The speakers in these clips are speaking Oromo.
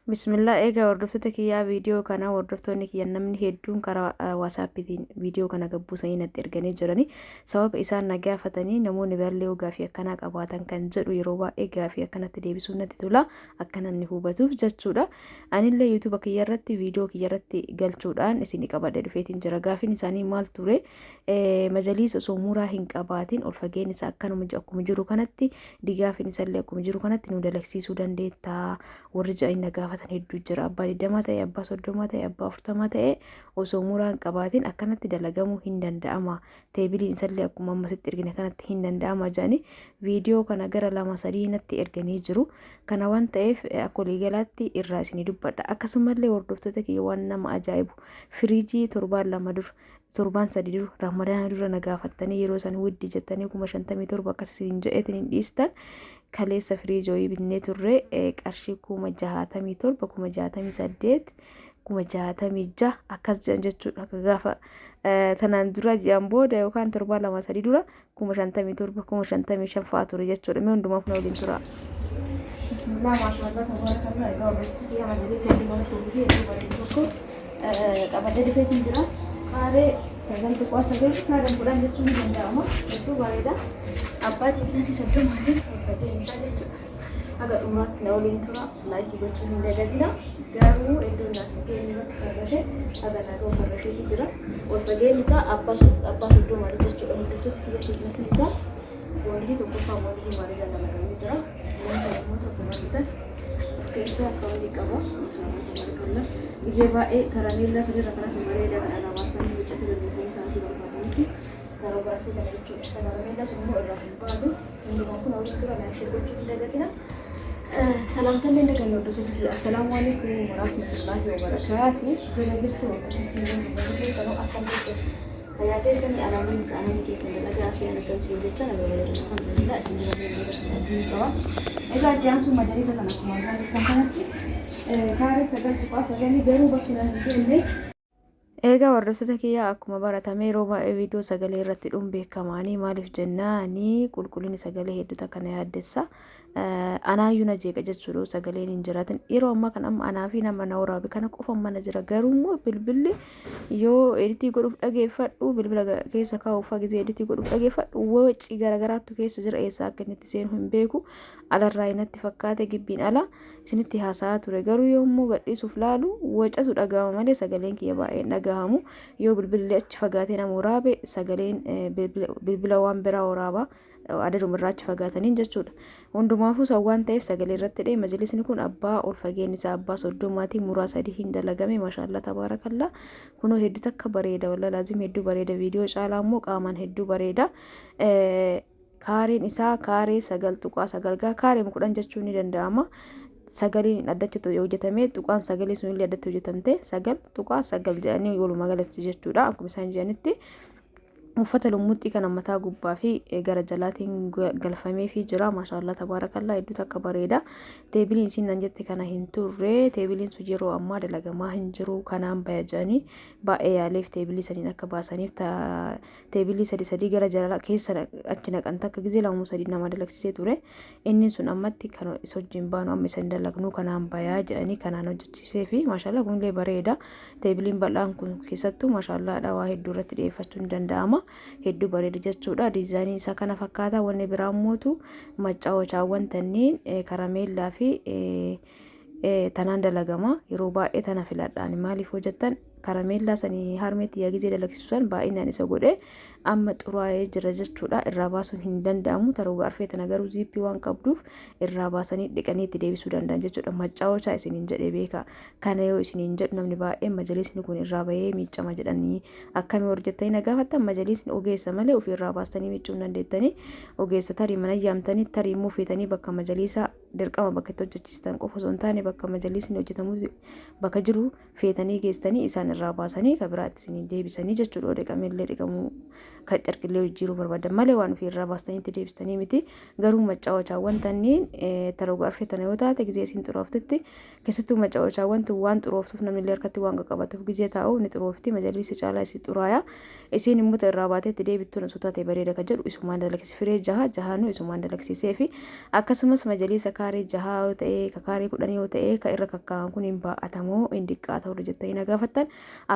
Bismillah, egaa hordoftoota kiyyaa, viidiyoo kana hordoftoonni kiyya namni hedduun karaa WhatsAppiitiin viidiyoo kana gabbuusanii natti erganii jirani. Sababa isaan na gaafatanii namoonni birallee gaafii akkanaa qabaatan kan jedhu, yeroo baay'ee gaafii akkanatti deebisuun natti tola, akka namni hubatuuf jechuudha. Anillee YouTube kiyya irratti viidiyoo kiyya irratti galchuudhaan isin qabadhe dhufeetiin jira. Gaafiin isaanii maal ture? Majaliis osoo muraa hin qabaatin ol fageenyi isaa akkanuma akkuma jiru kanatti, digaafiin isallee akkuma jiru kanatti nu dalagsiisuu dandeettaa warri ja'in na gaafatan hedduu jira. Abbaa 20 ta'e, abbaa 30 ta'e, abbaa 40 ta'e, osoo muraa hin qabaatin akkanatti dalagamuu hin danda'ama. Teebiliin isallee akkuma ammasitti ergine kanatti hin danda'ama jedhanii viidiyoo kana gara lama sadii natti erganii jiru. Kana waan ta'eef akka waliigalaatti irraa isinii dubbadha. Akkasumallee hordoftoota kiyya, waan nama ajaa'ibu, firiijii torbaan 2 dura, torbaan 3 dura, Ramadaana dura na gaafattanii, yeroo san widdi jettanii 57,000 akkasiin jedheetiin hin dhiistan. Kaleessa firiijii binnee turre, qarshii 67,000, 68,000, 66,000 akkas jedhan jechuudha. Akka gaafa tanaan dura ji'an booda yookaan torbaan 2 3 dura 57,000, 55,000 fa'aa ture jechuudha. Mee hundumaaf na waliin tura. Bismillah, maashaallah, tabaarakallah. Egaa hordoftoota kiyya, majaliisa hedduu namatti toluu fi hedduu bareedu tokko qabadhee dhufeetiin jira. Kaaree 9.9, kaareen 10 jechuun ni danda'ama. Hedduu bareeda. Abbaa thicknessii 30tiin ol fageenyi isaa jechuudha. Haga xumuraatti na waliin tura. Likeii gochuu hin dagatina. Garuu iddoon naaf hin geenye bakka farrashee haga naa ga'u farrasheetu jira. Ol fageenyi isaa abbaa 30ti jechuudha. Hordoftoota kiyya, thicknessiin isaa quality tokkoffaa, quality bareedaan dalagamee jira. Wanta immoo tokko argitan of keessaa foilii qaba. Maashaallah, tabarakallah. Gizee baay'ee karameellaa sanirra kanatu bareeda, kan irraa baastanii miiccachuu dandeettanii sa'aatii barbaadanitti taroo gaafii kana jechuudha. Karameellaa sun immoo irraa hin baatu. Hundumaa kun waliin tura, like, share gochuu hin dagatina. Salaamtallee hin daganne hordoftoota kiyya. Assalaamu alaikum warahmatullahi wabarakaatu. Jira jirtu, hordoftoota keessanuu, akkam jirtu? Fayyaa keessanii? Alaamanni isaanii keessan dalagaa fi argamsiin jecha naga bareeda, alhamdulillah. Isin bira deemee abdiin qaba. Egaa itti aansuun majaliisa kana akkuma argaa jirtan kanatti kaaree 9.9, garuu bakki na hin deemne. Egaa hordoftoota kiyyaa, akkuma baratame yeroo baay'ee viidiyoo sagalee irratti dhuun beekamaanii, maaliif jennaani qulqullinni sagalee hedduutu akkana yaaddessa. Anaayyuu na jeeqa jechuudha sagaleen hin jiraatin. Yeroo ammaa kana amma anaa fi nama na waraabe kana qofa mana jira. Garuu immoo bilbilli yoo editii godhuuf dhageeffadhu, bilbila keessa kaa'uuf gizee editii godhuuf dhageeffadhu, waci garagaraattu keessa jira. Eessaa akka inni itti seenu hin beeku. Alarraa natti fakkaate gibbiin ala isinitti haasa'aa ture. Garuu yommuu gadhiisuuf laalu wacatu dhagahama malee sagaleen kiyya baay'ee hin dhagahamu. Yoo bilbilli achi fagaatee nama waraabe, sagaleen bilbila waan biraa waraaba adaduma irraa achi fagaataniin jechuudha. Hundumaafuu san waan ta'eef sagalee irratti dhee. Majlisni kun abbaa ol fageenyi isaa abbaa 30tii, muraa sadii hin dalagame. Maashaallah, tabaarakallaa. Kunoo hedduu takka bareeda, walla laazim hedduu bareeda. Viidiyoo caalaa immoo qaamaan hedduu bareeda. Kaareen isaa kaaree 9.9 gaa, kaaree 10 jechuun ni danda'ama. Sagaliin addatti hojjetame, tuqaan sagalee sunillee addatti hojjetamte, 9.9 jedhanii walumaa galatti jechuudha. Akkuma isaan jedhanitti uffata lummuxxii kana mataa gubbaa fi gara jalaatiin galfamee fi jira. Maashaallah, tabaarakallaa, hedduu takka bareeda. Teebiliin isin nan jette kana hin turre. Teebiliin sun yeroo ammaa dalagamaa hin jiru, kanaan baya jedhanii baay'ee yaaleef. Teebilii saniin akka baasaniif teebilii sadi sadii gara jala keessa achi naqan takka gizee lama sadii nama dalagsiisee ture. Inni sun ammatti kan isa wajjin baanu, amma isa hin dalagnuu, kanaan bayaa jedhanii kanaan hojjechiisee fi maashaallah, kunillee bareeda. Teebiliin bal'aan kun keessattuu maashaallaadha, waa hedduu irratti dhiyeeffachuun ni danda'ama. Hedduu bareeda jechuudha. Diizaayiniin isaa kana fakkaata. Wanni biraa mootu maccaawwachaawwan tanniin karameellaa fi tanaan dalagama. Yeroo baay'ee tana filadhaan, maaliif hojjettan karameellaa sanii harmeetti yaa gizee dalagsiisu san baay'inaan isa godhe amma xuraa'ee jira jechuudha. Irraa baasuun hin danda'amu. Taroo arfee tana garuu ziippii waan qabduuf irraa baasanii dhiqanii itti deebisuu danda'an jechuudha. Maccaawwachaa isiniin jedhee beeka. Kana yoo isiniin jedhu namni baay'een majalisni kun irraa bahee miiccama jedhanii akkamii warri jettanii na gaafattan, majalisni ogeessa malee ofii irraa baastanii miiccuu hin dandeettanii. Ogeessa tarii mana yaamtanii, tarii immoo feetanii bakka majaliisa dirqama bakka itti hojjechiistan qofa osoo hin taane, bakka majalisni hojjetamu bakka jiru feetanii geessanii isaan irraa baasanii kan biraatti isinii deebisanii jechuudha. Yoo dhiqameellee dhiqamuu, kan carqillee jijjiiruu barbaadan malee waan ofii irraa baastanii itti deebistanii miti. Garuu maccaawwachaawwan tanniin taroo arfee tana yoo taate, gizee isin xurooftetti, keessattuu maccaawwachaawwan tun waan xurooftuuf, namni illee harkatti waan qaqqabatuuf gizee taa'u ni xuroofti. Majaliisa caalaa isii xuraaya. Isiin immoo irraa baatee itti deebittuun osoo taate bareeda kan jedhu isumaan dalagsise. Firee jaha jahaanuu isumaan dalagsiisee fi akkasumas majaliisa kaaree 6 yoo ta'e, ka kaaree 10 yoo ta'e, ka irra kakkaa'an kun hin baa'atamoo hin diqqaata warri jettanii na gaafattan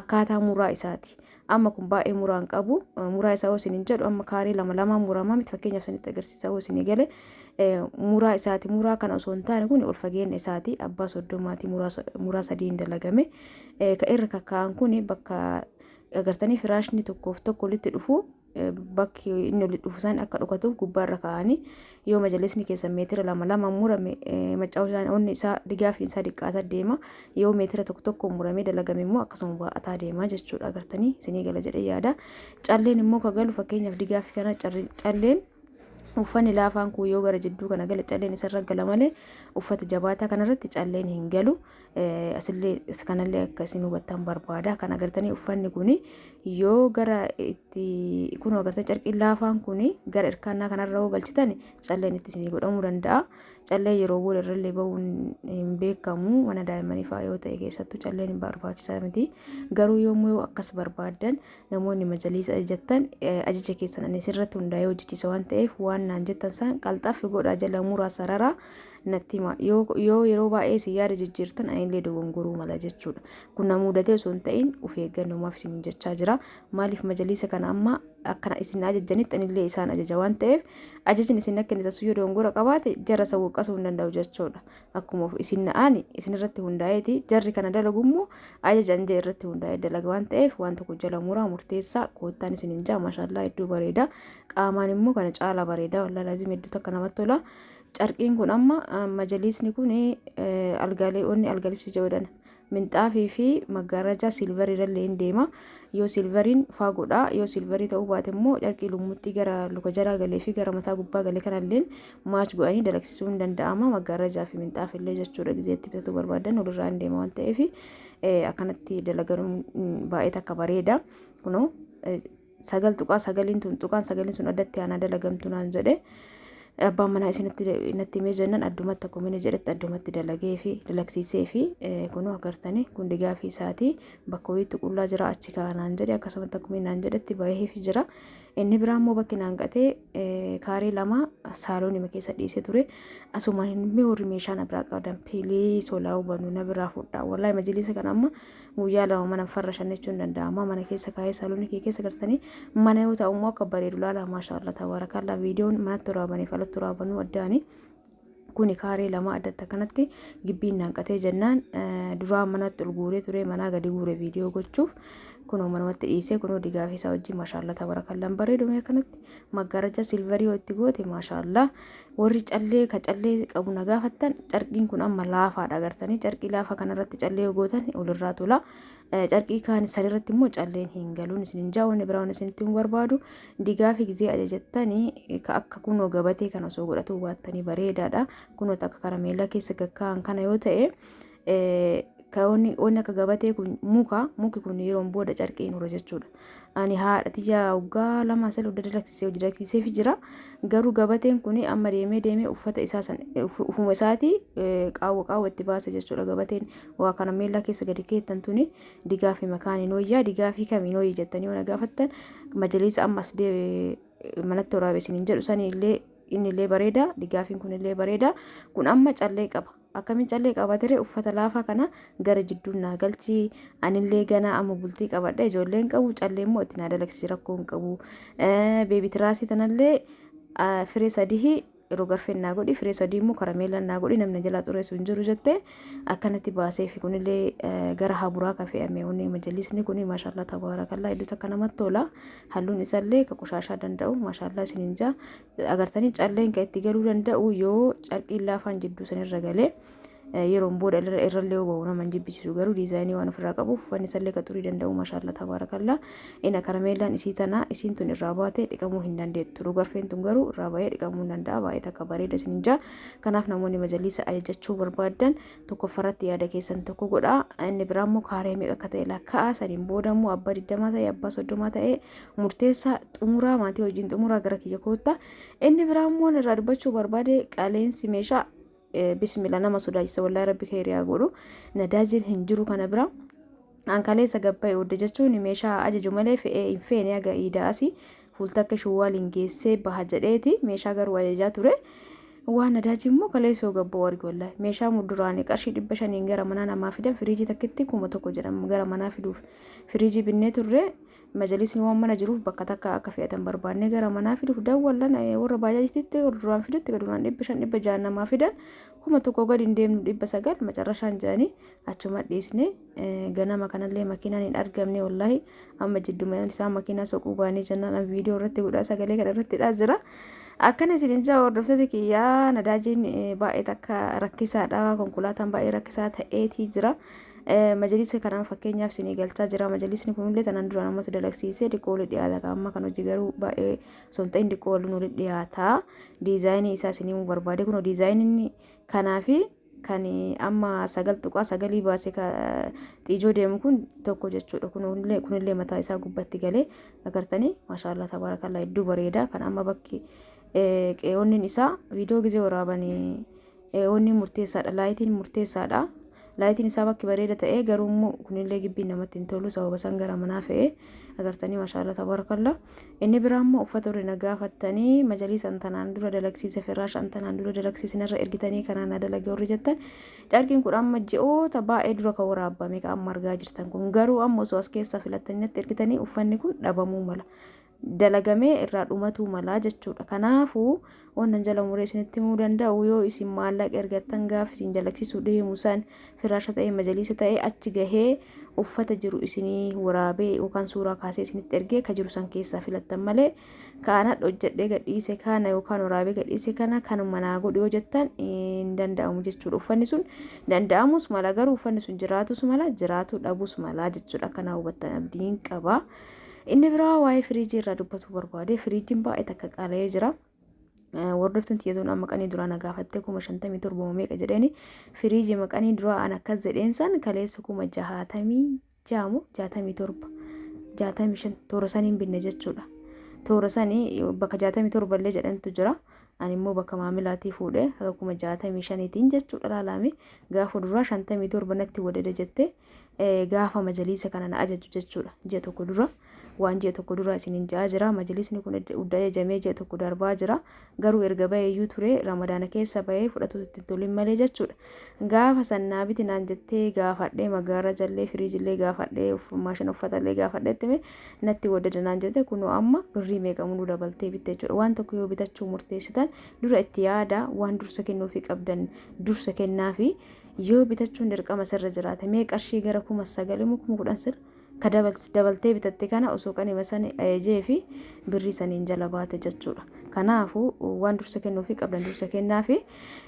akkaataa muraa isaati. Amma kun baay'ee muraa hin qabu. Muraa isaa yoo isin hin jedhu amma kaaree lama lamaan muramaa miti, fakkeenyaaf isinitti agarsiisa yoo isin gale muraa isaati. Muraa kana osoo hin taane kun ol fageenya isaati. Abbaa 30ti muraa sadiin dalagame. Ka irra kakkaa'an kun bakka agartanii firaashni tokkoof tokko walitti dhufu, bakki inni walitti dhufu san akka dhokatuuf gubbaarra kaa'anii, yoo majalisni keessa meetira lama lama murame maccaa'usaan onni isaa digaafiin isaa diqqaataa deema. Yoo meetira tokko tokko muramee dalagame immoo akkasuma baa'ataa deema jechuudha. Agartanii isinii gala jedhee yaada. Calleen immoo ka galu, fakkeenyaaf digaafii kana calleen uffanni laafaan kun yoo gara jidduu kana gale calleen isarra gala malee uffata jabaataa kanarratti calleen hin galu. Asillee kanallee akka isin hubattan barbaada. Kan agartanii uffanni kun yoo gara itti kun agartanii carqiin laafaan kun gara irkaannaa kanarra yoo galchitan calleen itti isin godhamuu danda'a. Calleen yeroo booda irrallee bahuun hin beekamu, mana daa'immanii fa'aa yoo ta'e keessattuu calleen hin barbaachisaa miti. Garuu yommuu akkas barbaaddan namoonni majaliisa ajajattan, ajaja keessan ani sirratti hundaa'ee hojjechiisa waan ta'eef, waan naan jettan san qalxaffi godhaa, jala muraa sararaa natti hima. Yoo yeroo baay'ee isin yaada jijjiirtan anillee dogongoruu mala jechuudha. Kun na mudatee osoo hin ta'in of eeggannumaaf isin jechaa jira. Maaliif majaliisa kana amma akkana isin ajajjanitti anillee isaan ajaja waan ta'eef, ajajni isin akka inni tasu yoo dogongora qabaate jara isa waqqasuu hin danda'u jechuudha. Akkuma isin na'aani isin irratti hundaa'eeti, jarri kana dalagu immoo ajaja anje irratti hundaa'ee dalaga waan ta'eef, waan tokko jala muraa murteessaa koottaan isin hin jaa. Maashaallaa, hedduu bareeda. Qaamaan immoo kana caala bareeda, wallaahi laazim hedduu takka namatti tola. Carqiin kun amma majaliisni kun algaalee onni algalibsi jedhan minxaafii fi maggaarrajaa silvarii irrallee hin deema. Yoo silvariin faagoodha, yoo silvarii ta'uu baate immoo carqii lummuxxii gara luka jalaa galee fi gara mataa gubbaa galee kanalleen match godhanii dalagsisuu hin danda'ama. Maggaarrajaa fi minxaaf illee jechuudha, gizeetti bitatuu barbaadan walirraa hin deema waan ta'eef akkanatti dalaganuun baay'ee takka bareeda. Kunoo 9.9n tun tuqaan sagaliin sun addatti aanaa dalagamtu naan jedhe. Abbaan manaa isinitti natti himee jennaan addumatti akkuma inni jedhetti addumatti dalagee fi dalagsiisee fi kunoo agartanii kun digaafii isaatii bakka wayiitti qullaa jira, achi kaa'anaan jedhe, akkasumatti akkuma inni naan jedhetti bahee fi jira. Inni biraa immoo bakki naan qatee kaaree 2 saaloonima keessa dhiisee ture. Asumaan inni warri meeshaa na biraa qabadan please olaa hubannu na biraa fudhaa. Wallaahi majliisa kana amma guyyaa 2 mana farra shan jechuun danda'ama. Mana keessa kaa'ee saaloonii kee keessa gartanii mana yoo ta'u immoo akka bareedu laala. MaashaAllah, tabaarakallaa. Viidiyoon manatti waraabaniif alatti waraabanuu addaani. Kuni kaaree 2 addatti akkanatti gibbiin naanqatee jennaan duraa manatti ol guuree ture, manaa gadi guure viidiyoo gochuuf, kunoo manumatti dhiisee. Kunoo digaafii isaa wajjin, maashaallaa, tabarakallaan, bareedume. Akkanatti maggaaraja silvarii yoo itti goote, maashaallaa. Warri callee ka callee qabu na gaafattan, carqiin kun amma laafaadha. Agartanii carqii laafaa kanarratti callee yoo gootan olirraa tola. Carqii kaan sanirratti immoo calleen hin galuun isin hin jaa. Wanni biraa wanni isinitti hin barbaadu, digaa fi gizee ajajattanii ka akka kunoo gabatee kana osoo godhatuu baattanii bareedaadha. Kunoo akka karameellaa keessa gakkaa'an kana yoo ta'e, wanni akka gabatee kun muka, muki kun yeroon booda carqii hin hora jechuudha. Ani haadha tiyya waggaa 2 sadi hojii dalagsisee hojii dalagsisee jira. Garuu gabateen kun amma deemee deemee uffata isaa san ufuma isaatii qaawwa qaawwa itti baasa jechuudha. Gabateen waa karameellaa keessa gadi keettan tuni digaa fi makaaniin wayyaa digaa fi kamiin wayya jettanii waan gaafattan, majaliisa ammas manatti waraabee isiniin jedhu sanii illee inni illee bareeda, digaafiin kun illee bareeda. Kun amma callee qaba. Akkamiin callee qaba ture? Uffata laafaa kana gara jidduun naa galchi, anillee ganaa amma bultii qabadha, ijoolleen qabu, callee immoo itti naa dalagsi, rakkoo hin qabu. Baby tiraasii tanallee firee sadii yeroo garfeen naa godhi, firee sadii immoo karameellaan naa godhi, namni jalaa xureessu hin jiru jettee akkanatti baasee fi kunillee gara haburaa ka fe'ame. Wanni majalisni kun, maashaallah, tabaarakallaa, hedduu takka namatti tola. Halluun isallee ka qoshaashaa danda'u, maashaallah isiniin jaa. Agartanii calleen kan itti galuu danda'u yoo carqiin laafaan jidduu sanirra galee yeroon booda irrallee yoo bahu nama hin jibbisiisu, garuu diizaayinii waan ofirraa qabuuf uffanni isallee ka xurii danda'u, maashaallah, tabaarakallaa. Ina karameellaan isii tana isiin tun irraa baatee dhiqamuu hin dandeettu. Rugarfeen tun garuu irraa bahee dhiqamuu hin danda'a. Baay'ee takka bareeda isin jaa. Kanaaf namoonni majaliisa ajajachuu barbaaddan tokkoffarratti yaada keessan tokko godhaa. Inni biraa immoo kaaree meeqa akka ta'e lakkaa'aa, saniin booda immoo abbaa 20 ta'e abbaa 30 ta'e murteessaa xumuraa, maatii wajjin xumuraa gara kiyya koottaa. Inni biraa immoo irraa dubbachuu barbaade, qaaleensi meeshaa bismillah nama sodaachisa. Wallaahi rabbi keeriyaa godhu, nadaajiin hin jiru kana bira. Ankaleessa gabbaa'e odda jechuun meeshaa ajaju malee fe'ee hin feene, haga iidaa asii fuultakka shuwaaliin geessee baha jedheeti meeshaa garuu ajajaa ture. Waan nadaajii immoo kaleessoo gabboo arge wallahi. Meeshaa muduraanii qarshii 500n gara manaa namaa fidan firiijii takkitti 1000 jedhamu gara manaa fiduuf. Firiijii binnee turre, majalisni waan mana jiruuf bakka takka akka fe'atan barbaannee gara manaa fiduuf dawwallan warra baajaajitti, warra duraan fidutti duraan 500, 600 namaa fidan, 1000 gadi hin deemnu, 900 macarrashaan jedhanii achuma dhiisne. Ganama kanallee makiinaan hin argamne wallahi. Amma jidduma isaa makiinaa soquu baanii jennaan viidiyoo irratti godhaa sagalee kana irratti hidhaa jira. Akkana isin jaa hordoftoota kiyyaa, nadaajiin baay'ee takka rakkisaadha, konkolaataan baay'ee rakkisaa ta'eetii jira. Majalisa kanaan fakkeenyaaf isinii galchaa jira. Majalisni kunillee tanaan dura namatu dalagsiisee diqqoo walitti dhiyaata. Amma kan hojii garuu baay'ee osoo hin ta'in diqqoo waliin walitti dhiyaata. Diizaayinii isaa isinii barbaade, kun diizaayiniin kanaa fi kan amma 9.9 baase xiijoo deemu kun tokko jechuudha. Kunillee mataa isaa gubbatti galee agartanii, maashaallah tabaarakallaa, hedduu bareeda. Kan amma bakki qe'oonniin isaa viidiyoo gizee waraabanii qe'oonni murteessaadha. Laayitiin murteessaadha. Laayitiin isaa bakki bareeda ta'ee, garuu immoo kunillee gibbiin namatti hin tolu, sababa san gara manaa fe'ee agartanii, maashaallah tabaarakallaa. Inni biraa immoo uffata horii na gaafattanii, majaliisa tanaan dura dalagsiise, firaasha tanaan dura dalagsiise narra ergitanii kanaan na dalage warri jettan, carqiin kun amma ji'oota baay'ee dura kan waraabame kan amma argaa jirtan kun garuu amma osoo as keessaa filattanii natti ergitanii uffanni kun dhabamuu mala. Dalagamee irraa dhumatuu malaa jechuudha. Kanaafuu wannan jala muree isinitti himuu danda'u, yoo isin maallaqa ergattan gaafa isin dalagsiisuu deemu san firaasha ta'ee majaliisa ta'ee achi gahee uffata jiru isinii waraabee yookaan suuraa kaasee isinitti ergee ka jiru san keessaa filattan malee, kaana hojjedhee gadhiise kana yookaan waraabee gadhiise kana kanuma naa godhu yoo jettan hin danda'amu jechuudha. Uffanni sun danda'amus mala, garuu uffanni sun jiraatus mala, jiraatu dhabus mala jechuudha. Akkanaa hubattan abdiin qaba. Inni biraa waa'ee firiijii irraa dubbachuu barbaade. Firiijiin baay'ee takka qaala'ee jira. Hordoftuun tiyyatuun amma qanii duraa na gaafattee 57,000 meeqa jedheeni. Firiijii maqanii duraa an akkas jedheen san kaleessa 66,000 67, 65 toora saniin binne jechuudha. Toora sanii bakka 67 illee jedhantu jira. Ani immoo bakka maamilaatii fuudhee haga 65,000tiin jechuudha laalame. Gaafa duraa 57 natti wadada jette gaafa majaliisa kana na ajaju jechuudha. Ji'a tokko dura, waan ji'a tokko dura isiniin ja'aa jira. Majalisni kun udda ajajamee ji'a tokko darbaa jira. Garuu erga bahee iyyuu ture, Ramadaana keessa bahee fudhatu itti tolin malee jechuudha. Gaafa sannaa biti naan jettee gaafadhee, magaara jallee firiijillee gaafadhee, maashina uffatallee gaafadhee itti natti waddada naan jette. Kunoo amma birrii meeqa muluu dabaltee bitte jechuudha. Waan tokko yoo bitachuu murteessitan dura itti yaada, waan dursa kennuufii qabdan dursa kennaafi. Yoo bitachuun dirqama sirra jiraate, mee qarshii gara 9,000 moo 10,000 sirra ka dabaltee bitatte kana osoo qanima san ajajee fi birrii saniin jala baate jechuudha. Kanaafuu waan dursa kennuufii qabdan dursa kennaafi.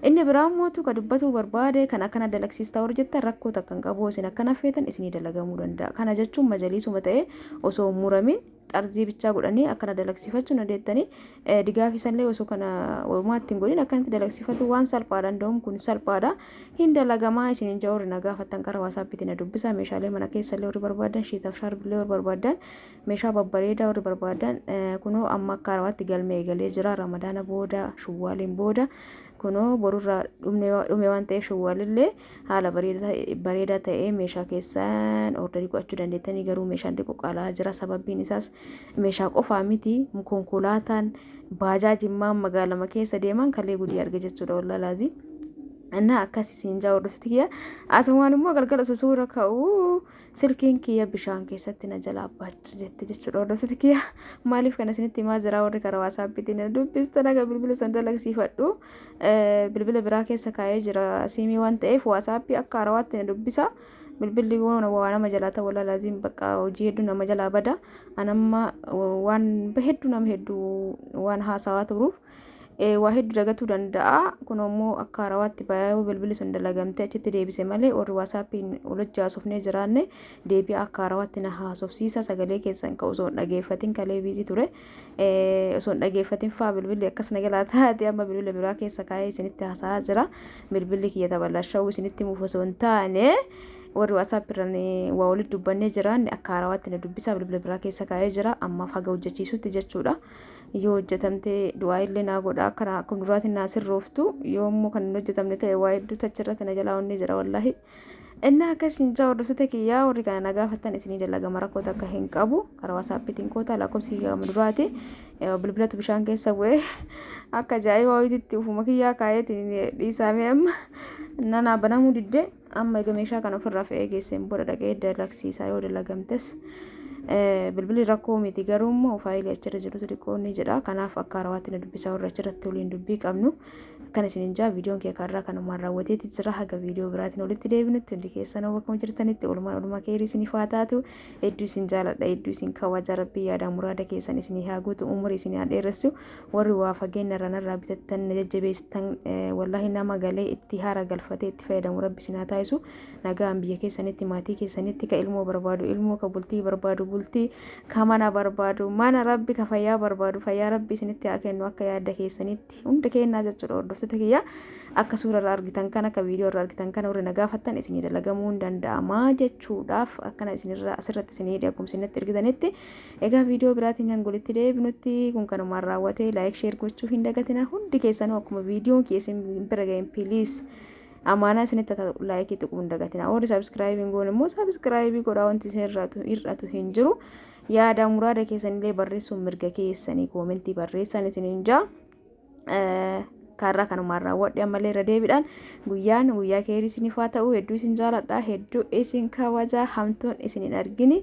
Inni biraa mootu ka dubbatuu barbaade, kan akkana dalagsiistaa warri jettan, rakkoo takka hin qabu, isin akkana feetan isinii dalagamuu danda'a. Kana jechuun majaliisuma ta'ee osoo hin muramin xarzii bichaa godhanii akkana dalagsiifachuu dandeettanii, digaafii sanillee osoo kana homaa ittiin godhin akkanatti dalagsiifatu waan salphaadha. Nda'uun kun salphaadha. Hin dalagamaa isiniin jaa. Warri na gaafattan karaa waasaappiitiin na dubbisa. Meeshaalee mana keessallee warri barbaadan, shiitaaf shaarbillee warri barbaadan, meeshaa babbareedaa warri barbaadan, kunoo amma akka haarawaatti galmee eegalee jira. Ramadaana booda, Shuwwaaliin booda, kunoo borurraa dhume waan ta'eef Shuwwaalillee haala bareedaa ta'ee meeshaa keessan orderii godhachuu dandeettanii. Garuu meeshaan xiqqoo qaala'aa jira. Sababbiin isaas meeshaa qofaa miti, konkolaataan baajaajimmaan magaalama keessa deeman kalee gudii arge jechuudha wallaalaazi. እና akkas isin jaa hordofti kiyya. Asumaan immoo galgala osoo suura ka'uu silkiin kiyya bishaan keessatti na jalaa bacci jette jechuudha hordoftoota kiyya. Maaliif kana isinitti himaa jira? Warri karaa waasaappiitiin na dubbistan aga bilbila san dalagsiifadhu. Bilbila biraa keessa kaa'ee jira siimii waan ta'eef waasaappii akka haarawaatti na dubbisa. Bilbilli waa nama jalaa ta'u wallaahi laaziim bakka hojii hedduu nama jalaa bada. Anamma waan hedduu nama hedduu waan haasawaa turuuf waa hedduu dagatuu danda'a. Kun immoo akka haarawaatti baay'ee bilbilli sun dalagamtee achitti deebise malee, warri waasaappiin walitti haasofnee jiraanne deebi'a akka haarawaatti na haasofsiisa. Sagalee keessan ka osoo hin dhageeffatin kalee biizii ture. Osoo hin dhageeffatin faa bilbilli akkas na jalaa taate, amma bilbila biraa keessa kaa'ee isinitti haasa'aa jira. Bilbilli kiyya tabalasha'uu isinitti himuuf osoo hin taane, warri waasaap irraan waa walitti dubbannee jiraanne akka haarawaatti na dubbisa. Bilbila biraa keessa kaa'ee jira ammaaf haga hojjechiisutti jechuudha. Yoo hojjetamte du'aa illee naa godha, akkana akkuma duraatiin naa sirrooftu. Yoo immoo kan hin hojjetamne ta'e waa hedduu achirratti na jalaa onnee jira wallaahi. Inni akkas hin jaa, hordoftoota kiyyaa, warri kana na gaafattan isinii dalagama, rakkoo takka hin qabu. Karaa WhatsAppiitiin koota, lakkoofsi gama duraati. Bilbilatu bishaan keessa bu'ee akka ajaa'ibaa wayiitti ufuma kiyyaa kaayeetiin dhiisamee amma nanaa banamuu diddee. Amma egaa meeshaa kana ofirraa fe'ee geesseen booda dhaqee dalagsiisaa. Yoo dalagamtes bilbilli rakkoo miti, garuu immoo faayilii achirra jirutu xiqqoo ni jedha. Kanaaf akka harawaatti na dubbisaa, warra achirratti waliin dubbii qabnu. Akkana isinin jaa, viidiyoon kee karraa kanumaan raawwateeti jira. Haga viidiyoo biraatiin walitti deebinutti hundi keessan bakkuma jirtanitti oolmaan oolmaa keerii isiniif haa taatu. Hedduu isin jaaladha, hedduu isin kabaja. Rabbii yaada muraada keessan isinii haa guutu, umurii isinii haa dheeressu. Warri waa fageenya irraa narraa bitattan, na jajjabeessitan, wallaahi nama galee itti haara galfatee itti fayyadamu Rabbi isin haa taasisu. Nagaan biyya keessanitti, maatii keessanitti, ka ilmoo barbaadu ilmoo, ka bultii barbaadu bultii, ka mana barbaadu mana, Rabbi ka fayyaa barbaadu fayyaa Rabbi isinitti haa kennu akka yaada keessanitti hunda kennaa jechuudha. Hordoftoota kiyya, akka suura irraa argitan kana, akka viidiyoo irraa argitan kana, warri na gaafattan isinii dalagamuu hin danda'amaa jechuudhaaf akkana isinirra asirratti isinii hidhe akkuma isinitti argitanitti. Egaa viidiyoo biraatiin hanga walitti deebinutti kun kanumaan raawwatee, like, share gochuu hin dagatina. Hundi keessanuu akkuma viidiyoon keessan bira ga'een, please, amaanaa isinitti ta'u, likeii tuquu hin dagatina. Warri subscribe hin goone immoo subscribe godhaa, wanti isin hir'atu hin jiru. Yaada muraada keessanillee barreessuun mirga keessanii, commentii barreessan isiniin jaa. Kaarraa kanumaan raawwadhe. Ammallee irra deebiidhaan guyyaan guyyaa keerii isiniif haa ta'u. Hedduu isin jaaladha, hedduu isin kabaja, hamtuun isin hin argini.